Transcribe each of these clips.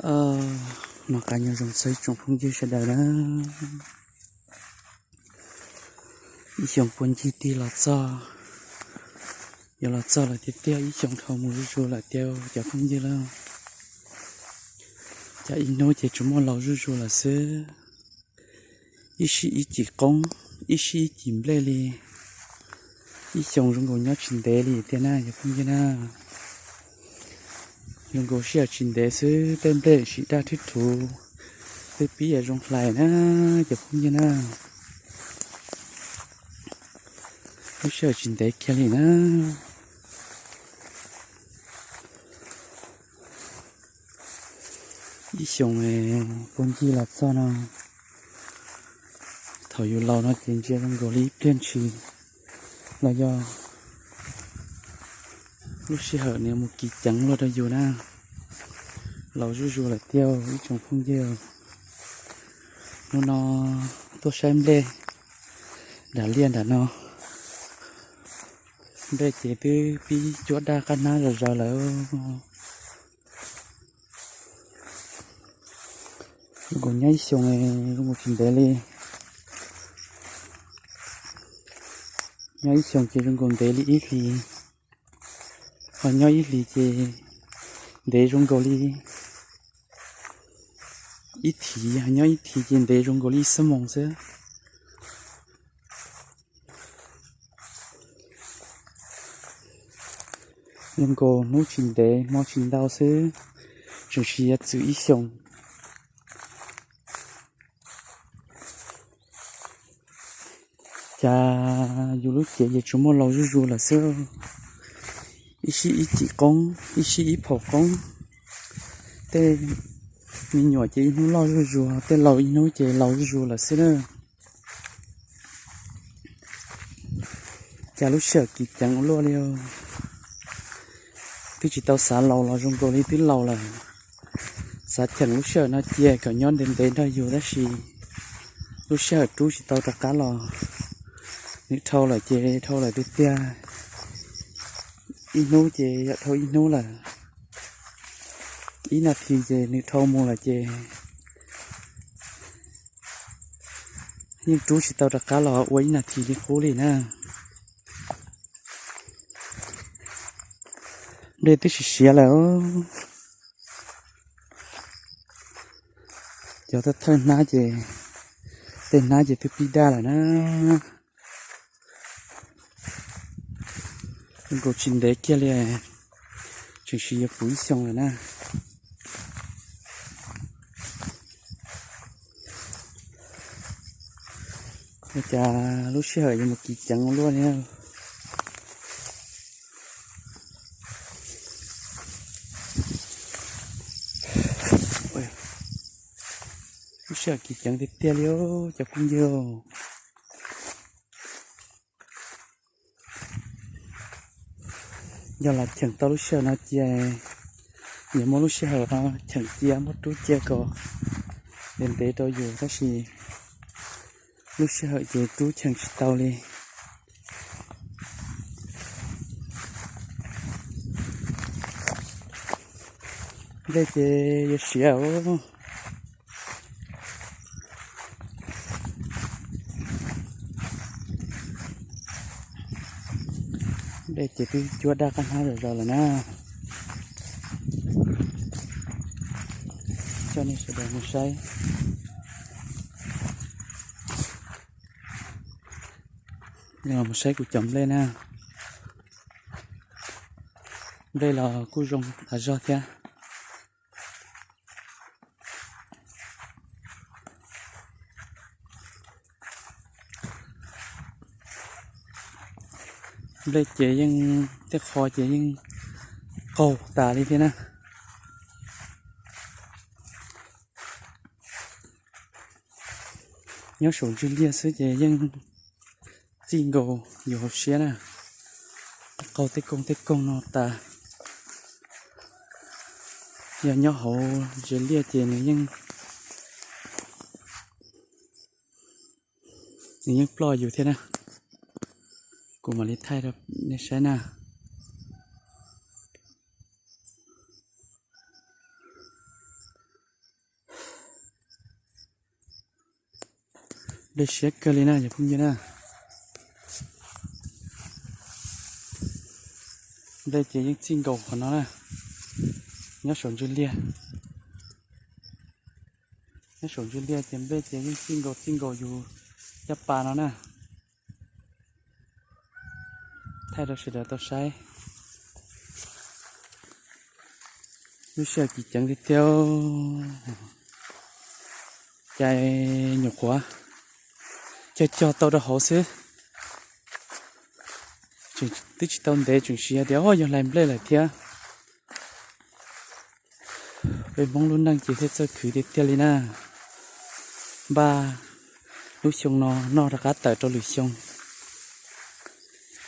Noj qab nyob zoo txog ib tsoom phooj ywg sawv daws na. Ib xyoos puag ncig tig los txog, yuav los txog lawm tiag tiag, ib xyoos dhau mus zuj zus lawm tiag cov phooj ywg lauj. Cas ib hnub ces tsuas muaj laus zuj zus lawm xwb. Ib sij ib cim qoob, ib sij ib cim nplej li. Ib xyoos zoo nkaus nyob tsis ntev li tiag na cov phooj ywg na. Zoo nkaus sij hawm tsis ntev xwb tej nplej sim daj thwb thuv, tej pib yam zoo hlais na cov phooj ywg na. Lub sij hawm tsis ntev kiag li na. Ib xyoos puag ncig los txog no, thaum yus laus no ces ntsia zoo nkaus li ib pliag ntshis los yog lub sij hawm nws mus kis ceev luaj rau yus na. Laus zuj zus lawm tiag ib tsoom phooj ywg. Hnub no tuaj saib nplej nram liaj nram no. Nplej ces twb pib cuab daj qab hnab zom zaws lawm. Zoo nkaus nyob ib xyoos zoo nkaus tsis ntev li. Nyob ib xyoos ces zoo nkaus ntev li ib hlis, ho nyob ib hlis ces ntev zoo nkaus li ib thiv, ho nyob ib thiv ces ntev zoo nkaus li ib xuab moos xwb. Zoo nkaus hnub tsis ntev hmo tsis ntau xwb, tseem sis yuav txwm ib xyoos. Cas yus lub cev ces tsuas muaj laus zuj zus lawm xwb. Ib sij ib cim qoob, ib sij ib phaum qoob. Tej me nyuam ces ib hnub loj zuj zus, tej laus ib hnub ces laus zuj zus lawm xwb na. Cas lub sij hawm kis ceev ua luaj li. Twb tsis tau xav laus los zoo nkaus li twb laus lawm. Xav cheem lub sij hawm no cia kom nyob ntev ntev nrog yus tab sis lub sij hawm rub tsis tau rov qab los. Nws dhau lawm ces dhau lawm tiag tiag. Ib hnub ces yog dhau ib hnub lawm. Ib nas this ces nws dhau mus lawm ces yeej rub tsis tau rov qab los ua ib nas this li qub li na. Nplej twb siav siav lawm. Cov thawj hnab ces, tej hnab ces twb pib daj lawm na. Zoo nkaus tsis ntev kiag li, tseem sis yuav puv ib xyoos lawm na. Ua cas lub sij hawm yuav mus kis ceev ua luaj li. Lub sij hawm kis ceev tiag tiag li cov phooj ywg. Yog los cheem tau lub sij hawm no cia, yuav muab lub sij hawm no cheem cia muab rub cia kom ntev ntev rau yus tab sis lub sij hawm ces rub cheem tsis tau li. Nplej ces yuav siav. Nplej ces twb cuab daj qab hnab zom zaws lawm na. Coj nej sawv daws mus saib, mus saib kuv cov nplej na. Nplej los kuj zoo tas zog thiab. Nplej ces yeej, tej qho ces yeej qaug tas li thiab na. Nyob saum ntsig liaj xwb ces yeej txij nkaus yus hauv siab na. Qaug tej koog tej koog no tas. Yog nyob hauv ntses liaj ces nws yeej, nws yeej ploj yus thiab na. Kuv mam li thaij rau nej saib na. Nplej siab kawg li na cov phooj ywg na. Nplej ces yeej txij nkaus qhov no na, nyob saum ntswg liaj. Nyob saum ntswg liaj ces nplej ces yeej txij nkaus txij nkaus yus caj pas no na. Thaij rau sawv daws tau saib. Lub sij hawm kis ceev tiag tiag, cas nyuam qhuav cog cog tau rau hauv xwb, twb tsis tau ntev tseem siv tias o yog hlais nplej lawm thiab. Peb Hmoob lub neej ces thiaj txawj khwv tiag tiag li na. Npaj lub xyoo no noj rov qab tawm rau lwm xyoo,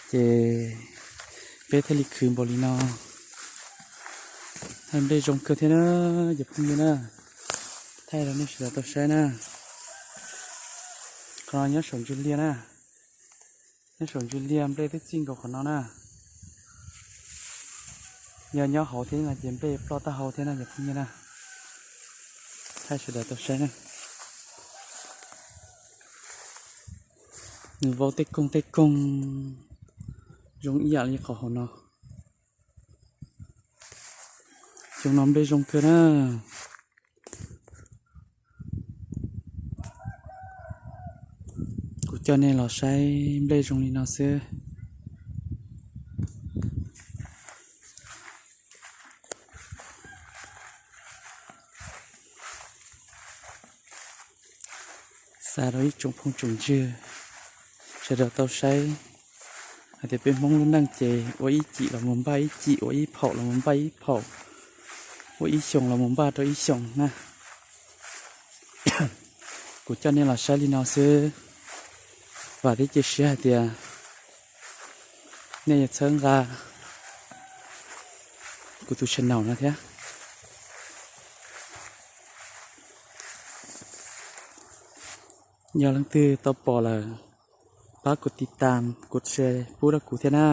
ces peb thiaj li khwv npaum li no. Thaij nplej zoo kawg thiab na, cov phooj ywg na. Thaij rau nej sawv daws tau saib na. Qhov no nyob saum ntswg liaj na. Nyob saum ntswg liaj nplej twb txij nkaus qhov no na. Yog nyob hauv thiab no ces nplej ploj tag hau thiab na cov phooj ywg na. Thaij sawv daws tau saib na. Nws vau tej koog tej koog zoo ib yam li qhov hauv no. Xyoo no nplej zoo kawg na. Kuv coj nej los saib nplej zoo li no xwb. Xa rau ib tsoom phooj tsoom ywg sawv daws tau saib hais tias peb Hmoob lub neej ces ua ib cim los mus npaj ib cim, ua ib phaum los mus npaj ib phaum, ua ib xyoos los mus npaj rau ib xyoos na. Kuv coj nej los saib li no xwb, vam thiab cia siab hais tias nej yuav txhawb nqa kuv tus channel no thiab. Yog leej twg tau pom lawm, pab kuv tiv tam kuv share pub rau kuv thiab na.